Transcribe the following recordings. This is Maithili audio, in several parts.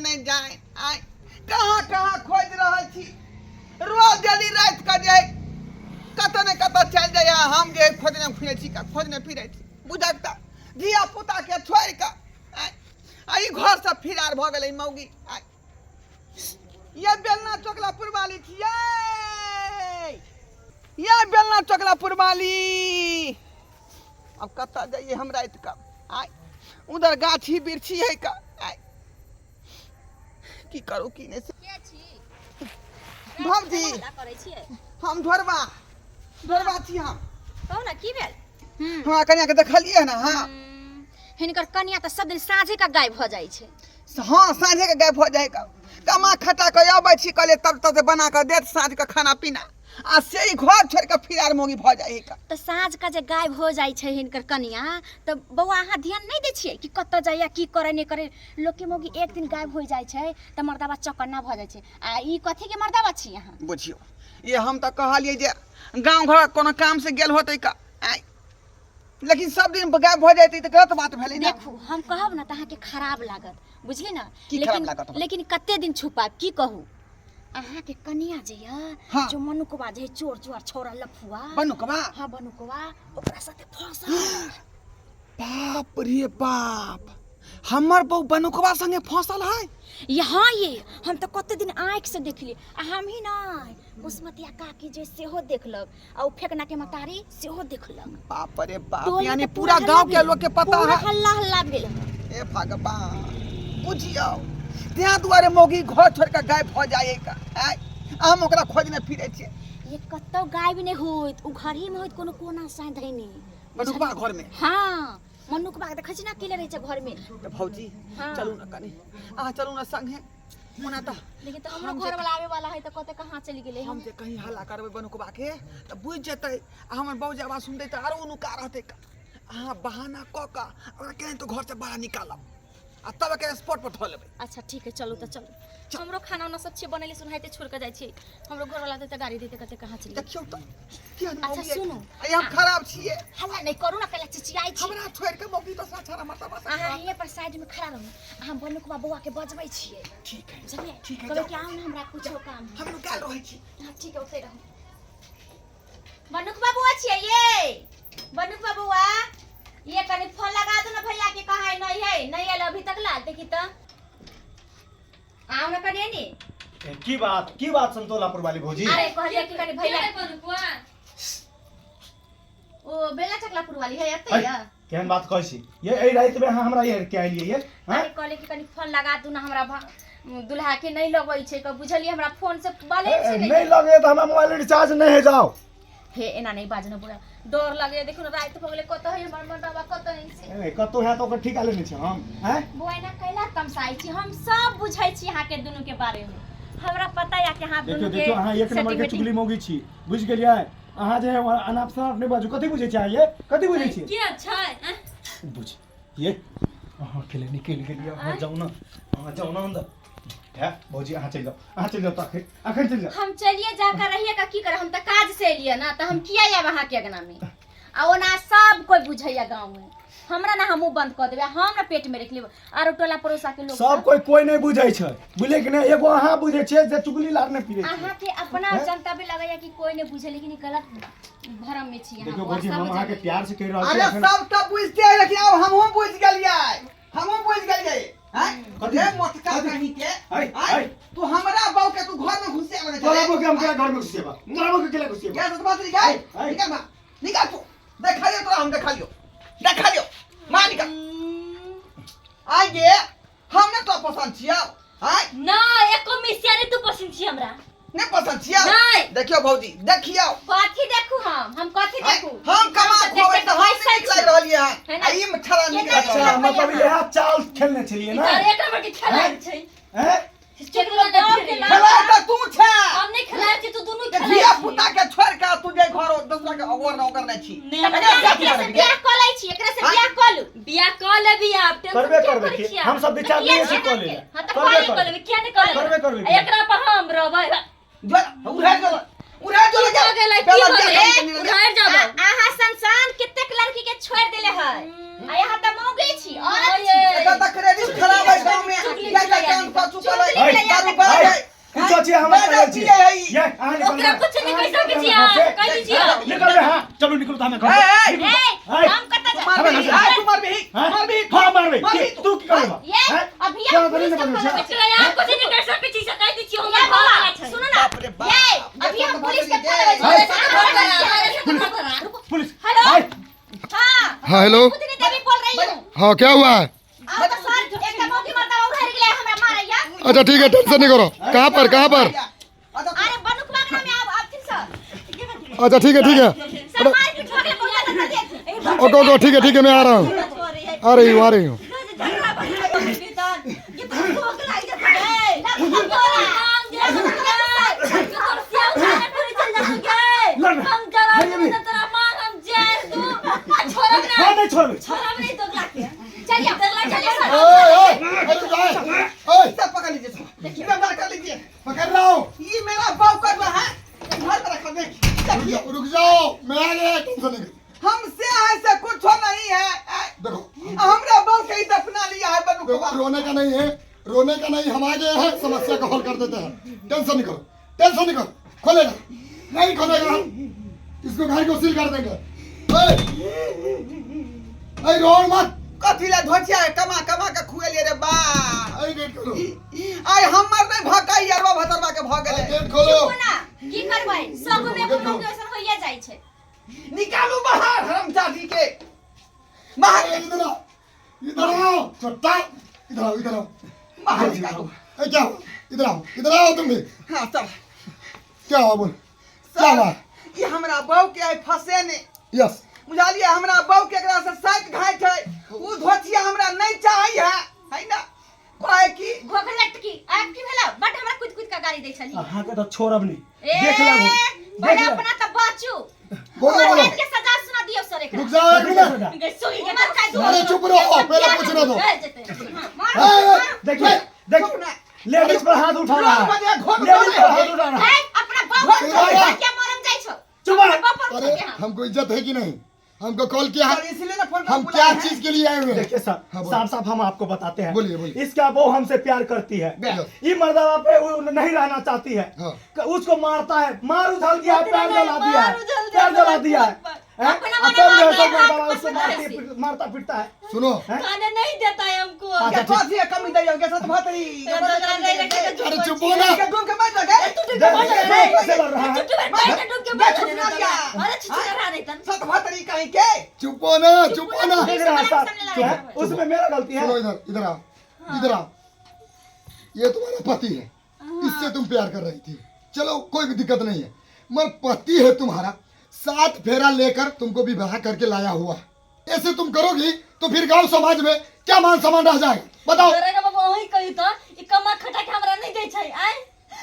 नहि जाय। आय कहाँ कहाँ खोजि रहल छी, रोज डेली राति कऽ जे कतऽ ने कतऽ चलि जाइए, हम जे खोजने फिरै छी, खोजने फिरै छी। बुझक तऽ धिया पुताके छोड़ि कऽ आय आ ई घरसँ फिरार भऽ गेलै मौगी। आय ये बेलना चोकला पुरवाली छियै, ये बेलना चोकला पुरवाली। अब कतऽ जाइए हम राति कऽ? आय उधर गाछी बिरछी है का, आय की करू की नहि से। के छी? भौजी। हल्ला करै छियै? हम ढोरबा ढोरबा छी हम। कहू ने की भेल? हमरा कनिया के देखलियै ने? हाँ। हिनकर कनिया तऽ सब दिन साँझे का गायब भऽ जाइ छै। हाँ, साँझे के गायब भऽ जाइ का। कमा खटा के अबै छी, कहलियै तब तब बना कऽ देत साँझ के खाना पीना, आ से ई घर छोड़ि कऽ फिरार मौगी भऽ जाइ का। तऽ साँझ का जे गायब हो जाइ छै हिनकर कनिया, तऽ बौआ अहाँ ध्यान नहि दै छियै कि कतऽ जाइया, की करे नहि करे? लोकके मौगी एक दिन गायब हो जाइ छै तऽ मर्दाबा चौकन्ना भऽ जाइ छै, आ ई कथी के मर्दाबा छी अहाँ? बुझियौ ये, हम तऽ कहलियै जे गाँव घर कोनो काम से गेल होतै का, आँय, लेकिन सब दिन गायब भऽ जेतै तऽ गलत बात भेलै ने। देखू, हम कहब ने तऽ अहाँके खराब लागत, बुझली ने? की खराब लेकिन लागत हमरा? लेकिन कते दिन छुपायब, की कहू? अहाँके कनिया जे यऽ, हाँ। जो मनुकवा जे है, चोर चोर छौड़ा लफुआ बनुकवा। हाँ, बनुकवा, ओकरा साथे फंसल। बाप रे बाप, हमर बहू बनुकवा संगे फंसल है? यहाँ ये हम तऽ कते दिन आँखि से देखली, आ हम ही नहि, कुसमतिया काकी जे सेहो देखलक, आ ओ फेकना के मतारी सेहो देखलक। बाप रे बाप। टोल में यानी तऽ पूरा हल्ला गांव के भेल। लोग के पता पूरा है। हल्ला हल्ला भेल। हे भगवान, बुझियौ तें दुआरे मौगी घर छोड़ के गायब भऽ जाए का। आँय, हम ओकरा खोजने फिरै छियै। ये कतौ गायब नहि होइत, ओ घर ही में होइत कोनो कोना साँझ धैने। बनुकवा घर में? हाँ, मनुकवा के देखै छी ने, अकेले रहै छै घर में। तऽ भौजी, हाँ। चलू ने कनी, अहाँ चलू ने संगे ओना तऽ। लेकिन तऽ हमरो हम जे घर वाला आबे वाला है, तऽ कते कहाँ चलि गेलै? हम जे कहीं हल्ला करबै बनुकवा के तऽ बुझि जेतै, आ हमर बहू जे आवाज सुनतै तऽ आरो नुका रहतै। अहाँ बहाना कऽ कऽ ओकरा केनाहितो घरसँ बाहर निकालब आ तब एकर स्पॉट पर धऽ लेबै। अच्छा ठीक है, चलू तऽ चलू। हमरो खाना उना सब छियै बनेले, सुनाइते छोड़ के जाइ छियै। हमरो घर वाला देते गाड़ी देते, कते कहाँ चलि गेलै। देखियौ तऽ केहन अच्छा, मौगी अइ। सुनू। आइ हम खराब छियै? हल्ला नहि करू ने, कैला चिचियाइ छी? हमरा छोड़ि कऽ मौगी दोसरा छाड़ा मर्दबा से अहाँ हिये पर साइड में खड़ा रहू, हम बनुकवा बौआ के बजबै छियै। ठीक है। बुझलियै? ठीक है, कहबै जाउ। कि आउ ने, हमरा कुछो काम है। हम नुकायल रहै छी। हाँ ठीक है, ओतै रहू। बनुकवा बौआ छियै ये, बनुकवा बौआ ये, कनी फोन लगा दो ना भैया के, कहाँ है नहीं है, नहीं आयल अभी तक ला, देखी तऽ आउ ना कनी एनी। ए, की बात, की बात संतोलापुर वाली भौजी? अरे कहलियै कि कनी भैया के बनुकवा? ओ बेला चकलापुर वाली है एतै है, या। केहन बात कहै छी ये? एहि रातिमे अहाँ हमरा ये के एलियै ये? हाँ? अरे कहलियै कि कनी फोन लगा दू ना हमरा, दुल्हा के नहीं लगै छै क, बुझलियै? हमरा फोन से बैलेंस ए, नहीं नहि लगैए तऽ हमरा मोबाइल रिचार्ज नहि है, जाओ। हे एना नहीं बाजना बुरा, डर लगे। देखो ना रात भऽ गेलै, कतऽ है हमर मर्दबा, कतऽ है से? ए, कतौ है तऽ ओकर ठिका लेने छी हम हैं? बौआ एना कैला तमसाइ छी? हम सब बुझै छी अहाँके दुनू के बारे में, हमरा पता या कि अहाँ देखियौ दुनू के देखियौ, अहाँ एक नंबर के सेटिंग चुगली मौगी छी, बुझि गेलियै? अहाँ जे है अनाप शनाप नहि बाजू। कथी बुझै छी अहाँ ये? कथी बुझै छी? के छै आँय? बुझ ये, अहाँ अकेले निकलि गेलियै। अहाँ जाउ ने, अहाँ जाउ ने अन्दर। है भौजी, अहाँ चलि जाउ, अहाँ चलि जाउ तऽ अखन अखन चलि जाउ। हम चलिए जाकर रहिए का की कर, हम तऽ काज से एलियै ना, तऽ हम किया आयब अहाँके अंगना में? आ ओना सब कोई बुझैया गाँव में हमरा ना, हमहूँ बंद कऽ देबै, हम ना पेट में रख लेबै, आरो टोला पड़ोसा के लोग सब कोई कोई नहि बुझै छै, बुझलियै कि नहि? एगो अहाँ बुझै छियै जे चुगली लारने फिरै छियै। अहाँके अपना हैं? जनता भी लगैया कि कोई नहीं बुझे, लेकिन ई गलत भरम में छी अहाँ। देखियौ बौआ, भौजी, सब हम अहाँके जनैया। प्यार से कहि रहल छी। अरे एखन सब तऽ बुझते है, लेकिन आब हमहूँ बुझि गेलियै, हमहूँ बुझि गेलियै। हैं? कथी? रे मोटका कथी? कहीं के, है, हैं? है। तू हमरा बहू के तू घर में घुसे आवे? तोरा बहू के हम केना घर में घुसेबा? तोरा बहू के केना घुसेबा? गैस बात निकाल। है, है। निकाल बा, निकाल तू, देखा लियो तोरा हम, देखा लियो, देखा लियो, मार निकाल। आइ गे, हम ने तो पसंद छियौ? आइ ना, एको मिसिया नहीं तू पसंद छी हमरा। नहीं पसंद छियौ? नहीं। देखियौ भौजी, देखियौ। कथी देखू हम कथी आइ, देखू? हम कमा हम तऽ खुआबै देखै तऽ हम बैसल नहि नीक लागि छी। रहलियै है हँ, ना? आ ई छड़ा नीक केना लागि अच्छा रहल। मतलब इएह चाल खेलने छलियै ई ने? तऽ एक नंबर के खेलाड़ छै। हैं? केकरो गाँव के नहि खेलाइ तऽ तू छे। हम नहीं खेलाड़ छी, तू दुनू जे खेलाड़ धिया छी। पुता के छोड़ के तू जे घर दोसरा के अगोर न ओकर नहि छी। नहि, एकरा हमरा साथी एकरा से बनेबही? बियाह कऽ लै छी, एकरा से हाँ? बियाह कऽ लू। बियाह कऽ लेबी आब, टेंशन करबे किया करबे करै की छी आब? हम सब विचार किया नहीं छै कऽ लेले। हाँ तऽ करबे कऽ करबे। लेबी, किया नहि कऽ लेबै? करबे करबे। आ एकरा पर हम रहबै। जो उड़ै जो, उड़ै जो। की भऽ गेलै? की बेला भऽ बियाह गेलै? कऽ निकलि उधार जाबो। अहाँ संसान कतेक लड़की के छोड़ देले है, आ यहाँ तऽ मौगी छी, औरत छी। एकर तऽ क्रेडिट खराब है गाँव में। चुगली क्या क्या चुगली कान पर चुका छियै हम बाजा पागल छियै पियै है ई। ये अहाँ निकलबै ओकरा कुछ नहीं कहि सकै छी अहाँ, कहि दीजिए। निकलबै हां चलू निकलू तऽ हमे घर ए, ए, निकलू। ए, ए, हम कतऽ जा मारबही आय तू मारबही हाँ? मारबही हाँ मारबै मारबही की- तू की करबै ये हैं? अभी क्या हम करी पुलिस ने के करबै फोन छै? लगबै छी। ओकरा यहाँ कुछ नहीं कहि सकै छी से कहि दै छियै ये हमर घर बौआ, वाला छै सुनू ना बाप रे बाप। ये अभी हम पुलिस के फोन लगबै छी। Police police hello? हाय। हाँ हाँ हेलो बुधनी देवी बोल रही हूँ। हाँ क्या हुआ है? आओ तो सर, एक मौकी मर्दावा उधर गेलै हमरा मारैया। अच्छा ठीक है, टेंशन नहीं करो। कहाँ पर कहाँ पर? अरे बनुकवा के नाम आब आबथिन सर। अच्छा ठीक है ठीक है, सर मार पीट भऽ गेलै बहुत ज्यादा जल्दी आबथिन। ओके ओके ठीक है ठीक है, मैं आ रहा हूँ, आ रही हूँ आ रही हूँ। हाँ नहीं छोड़बै चलिए चलिए सर। ओए, ओए, अरे रुक जाओ, ओए, सब पकड़ लीजिए इसको। गिरफ्तार कर लीजिए। पकड़ रहा हूँ, ये मेरा बाप का जो है घर पर रखा देख देखिए रुक जाओ, मैं आ गया, टेंशन नहीं करो। हमसे ऐसे कुछ नहीं है। देखो हमरा बाप के ही दफना लिया है देखो, बनुकवा। रोने का नहीं है, रोने का नहीं, हम आ गए हैं, समस्या को हल कर देते हैं। टेंशन नहीं करो, टेंशन नहीं करो, खोलेगा नहीं खोलेगा, इसको घर को सील कर देंगे। ओए, ओए, रो मत, कथी ला धोचिया कमा कमा के खुएलिए रे बा। अरे गेट खोलो, आइ हमर नहीं भकाई अरबा भतरबा के भ अरे गेलै। गेट खोलो, चुप ना, की करबै? सब में कोनो के ऐसन होइए जाइ छै। निकालू बाहर हरामजादी के बाहर। अरे इधर आओ, इधर आओ छोटा, इधर आओ, इधर आओ, बाहर निकालू। ए, क्या हुआ? इधर आओ, इधर आओ तुम भी, हाँ सर। क्या हुआ बोल, क्या हुआ? सर ई हमरा बहू के आइ फंसे ने यस बुझलिए, हमरा बहू के एकरा से साइत घाट है, उ धोतिया हमरा नहीं चाही है, है ना? कहे की घोघलटकी आब की भेलौ? बड हमरा कुद कुद के गाली दै छली। अहाँके तऽ छोड़ब नहीं, ए, देख लेब पहिले देख लेब। अपना तऽ बचू। बोलो बोलो, के सजा सुना दियौ सर एकरा। रुक जाओ एक मिनट, उमर का दू। अरे चुप रहो, पहले पूछने दो। मारो, ए, मारो। देखिए देखिए, लेडीज पर हाथ उठा रहा है, लेडीज पर हाथ उठा रहा है। ए, अपना बाप पर चुप रहो। क्या मरम जाइ छौ? चुप रहो। अपना बाप पर अरे उठा के हाथ। हमको इज्जत है कि नहीं? हमको कॉल किया सर है, इसलिए ना फोन हम क्या चीज के लिए आए हुए हैं? देखिए सर, हाँ, बोलो। साफ साफ हम आपको बताते हैं। बोलिए, बोलिए। इसका वो हमसे प्यार करती है, यस। ये मर्दावा पे वो नहीं रहना चाहती है। हाँ। उसको मारता है, मार उछाल दिया है, पैर जला दिया है, पैर जला दिया है, हैं? अपना और तब जो है मना सब मार मर्दावा के उसको हाथ मारता पीटता है। सुनो, हैं? खाना नहीं देता है हमको। अच्छा, ठीक। कथी है कमी दैयो के साथ भतरी अरे चुप हो ना, के डूब के मर जा देख, देख, कैसे लड़ रहा है। सत भतरी कहीं के। चुप हो ना, चुप हो ना, देख रहा है सर, सामने लड़ा हैं? उसमें मेरा गलती है। सुनो इधर, इधर आओ, इधर आओ, ये तुम्हारा पति है, इससे तुम प्यार कर रही थी, चलो कोई भी दिक्कत नहीं है, मगर पति है तुम्हारा, 7 फेरा लेकर तुमको विवाह करके लाया हुआ है, ऐसे तुम करोगी तो फिर गांव समाज में क्या मान सम्मान रह जाएगा, बताओ। बाबा वही कही तो ई कमा खटा के हमरा नहीं दै छै आय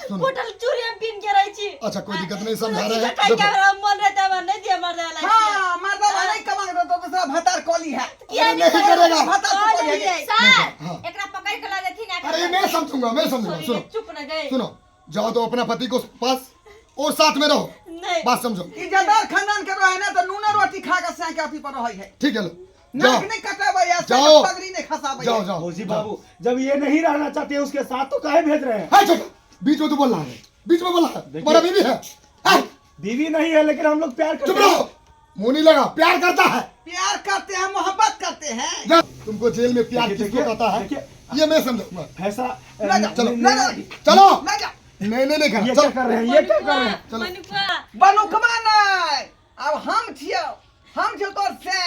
सुनो। होटल चूड़ी हम पीन के रहै छी। अच्छा कोई दिक्कत नहीं, समझा रहे हैं, खाइ के देखो हमरा मन रहता है नहीं दिया मर्दा वाला। हाँ मर्दावा नहीं कमा के तो दूसरा भतार कॉली है। अरे नहीं करेगा, भतार तो कॉली है। सर, हाँ। एकरा पकड़ के ल जेथिन एकरा। अरे मैं समझूंगा, मैं समझूंगा, सुनो चुप न गए। सुनो, जाओ तो अपना पति को पास और साथ में रहो, नहीं बात समझो। इज्जतदार खानदान के रहे ना तो नूने रोटी खा के सह के अथी पर रहे है, ठीक है लो, जाओ नाक नहीं कटाबै है, जाओ। पगड़ी नहीं खसाबै जाओ है। जाओ फौजी बाबू, जब ये नहीं रहना चाहती है उसके साथ तो काहे भेज रहे हैं? हाँ, छोटा, बीच में तो बोल रहा है, बीच में बोल रहा है, देखिए। तुम्हारा बीवी है, हाँ, बीवी नहीं है लेकिन हम लोग प्यार चुप करते हैं। रहो, मुंह नहीं लगा, प्यार करता है, प्यार करते हैं, मोहब्बत करते हैं। जा, तुमको जेल में प्यार देखिए, किसको देखिए, कहता है देखिए। ये मैं समझाऊंगा। फैसला ले जा, चलो। ले जा, चलो, ले जा। नहीं नहीं नहीं ये करना, क्या चलो कर रहे हैं, ये क्या कर रहे हैं? चलो। मनुआ बनुकवा नहीं, अब हम छियौ, हम छियौ तोर से।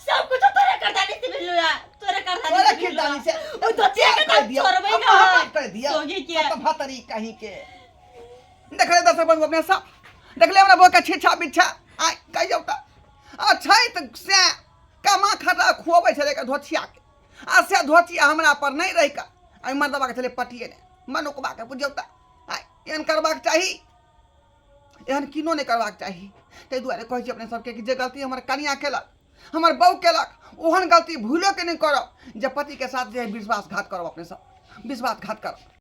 सब कुछ तोरे करदानी से मिलुआ, तोरे करदानी तोरे से मिलुआ। किरदानी से। उ तो के कर दियौ, छोड़बै अब ना। मोहब्बत कर दियौ। सोगी के। सब भतरी कहीं के। देखले दर्शक बंधु अपने सब, देखले हमरा बौआ के छिछा बिछा, आइ कहियौ तऽ। आ छै तऽ से कमा खटा खुअबै छलै के धोतिया के, आ से धोतिया हमरा पर नहीं रहि कऽ एहि मर्दबा के छलै पटिए ने मनुकबा के, बुझियौ तऽ। आइ एहन करबाक चाही, एहन किनो नहि करबाक चाही। ताहि दुआरे कहै छी अपने सबके कि जे गलती हमर कनिया केलक, हमर बहू केलक, ओहन गलती भूलो के नहि करब जे पतिके साथ जे है विश्वासघात करब, अपने सब विश्वासघात करब।